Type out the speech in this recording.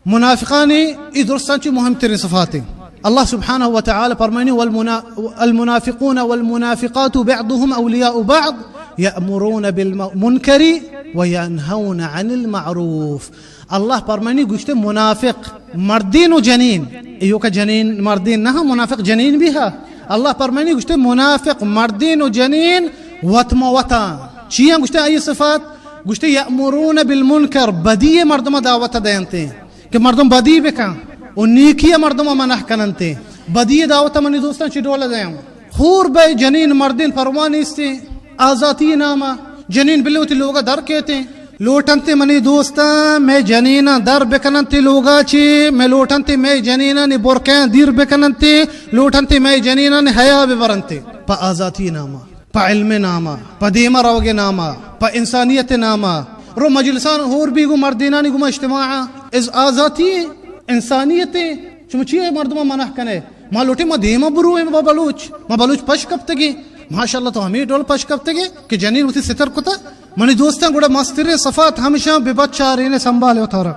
منافقانی ای درستاں چی مہمترین صفات ایں۔ اللہ سبحانہ و تعالی فرمانی، والمنا-، المنافقون والمنافقات بعضهم اولیاء بعض یأمرون بالمنکر وینهون عن المعروف۔ اللہ فرمانی گوشتے منافق مردین و جنین، ایوکا جنین مردین نہ، منافق جنین بھی ہا۔ اللہ فرمانی گوشتے منافق مردین و جنین وت ما وتا۔ چیاں گوشتے آئی صفات؟ گوشتے یأمرون بالمنکر، بدی مردم دعوت دینتے، کہ مردم بدی بکن و نیکی مردم منع کننتے۔ بدی دعوت منی دوستاں چی ڈول دیں؟ ہور بے جنین مردین پرواہ نیستے، آزاتی ناما جنین بلے وتی لوگا در کیتے۔ لوٹنتے منی دوستاں، مئے جنیناں در بکننتے لوگا چی، مئے لوٹنتے مئے جنینانی برقعاں دیر بکننتے، لوٹنتے مئے جنینانی حیا ببرنتے۔ پہ آزاتی ناما، پہ علم ناما، پہ دیما روگ ناما، پہ انسانیت ناما۔ رو مجلسان ہور بی گو مردینانی گما اجتماع از آزاتی انسانیت۔ شما چی مردم منع کنے؟ ما لوٹیں ما دیما برویں، ما بلوچ، ما بلوچ پش کپتگیں۔ ماشاءاللہ تو ہمیں ڈول پش کپتگے کہ جنین وتی ستر کتا۔ منی دوستاں، گڑا مستریں صفات ہمشاں بہ بچارین، سنبھالے وتارا۔